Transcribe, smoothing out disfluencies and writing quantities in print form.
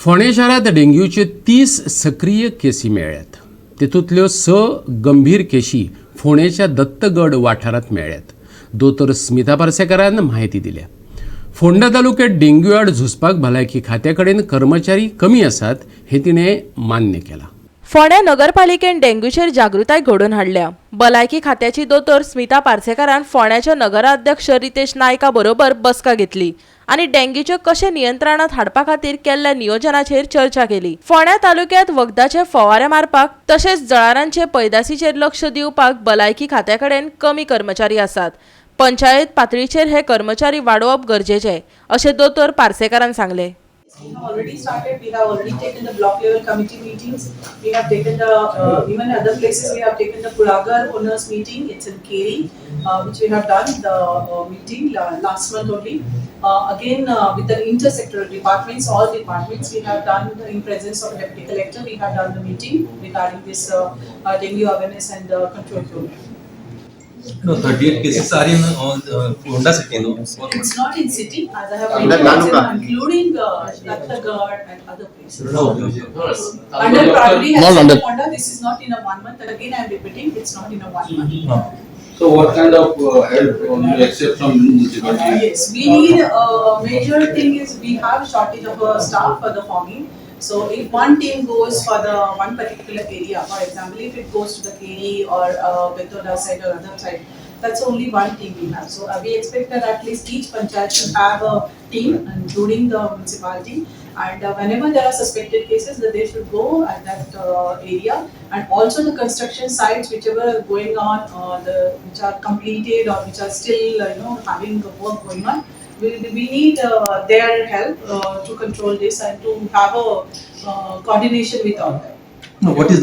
फोंडें शारांत डेंग्यूच्यो 30 सक्रीय केसी मेळ्ळ्यात. तेतूंतल्यो स गंभीर केशी फोंडेच्या दत्तगड वाठारांत मेळ्ळ्यात. दोतोर स्मिता पार्सेकारान म्हायती दिल्या. फोंडा तालुक्यात डेंग्यू आड झुजपाक भलायकी खात्या कडेन कर्मचारी कमी आसात हें तिणें मान्य केलां. फोंड्या नगरपालिकेन डेंग्यूचेर जागृताय घडोवन हाडल्या. भलायकी खात्याची दोतोर स्मिता पार्सेकारान फोंड्याच्या नगराध्यक्ष रितेश नायका बरोबर बसका घेतली आनी डेंग्यूच्यो कशें नियंत्रणांत हाडपा खातीर केल्ल्या नियोजनाचेर चर्चा केली. फोंड्या तालुक्यांत वखदाचे फवारे मारपाक तशेंच जळारांचे पैदासीचेर लक्ष दिवपाक भलायकी खात्या कडेन कमी कर्मचारी आसात. पंचायत पातळीचेर हे कर्मचारी वाडोवप गरजेचे, अशें दोतोर पार्सेकारान सांगलें. We have already started, we have already taken the block level committee meetings, we have taken the, even other places, we have taken the Puragar owners meeting, it's in Keri, which we have done the meeting last month only. Again, with the intersectoral departments, all departments, we have done in presence of deputy collector, we have done the meeting regarding this dengue awareness and control program. No, 38 cases are in Ponda city, no? It's not in city, as I have Under mentioned, it's taluka. Including Dattagad and other places. No. Under primary Not health under- center Ponda, this is not in a one month, again I am repeating, it's not in a one month. No. So what kind of help you accept from municipality? Yes, we need, major thing is we have shortage of staff for the fogging. So if one team goes for the one particular area, for example, if it goes to the Keri or Betoda side or other side, that's only one team we have. So we expect that at least each panchayat should have a team, including the municipality. And whenever there are suspected cases, that they should go at that area. And also the construction sites, whichever are going on, the which are completed or which are still having the work going on, we need their help to control this and to have a coordination with all them. No, what is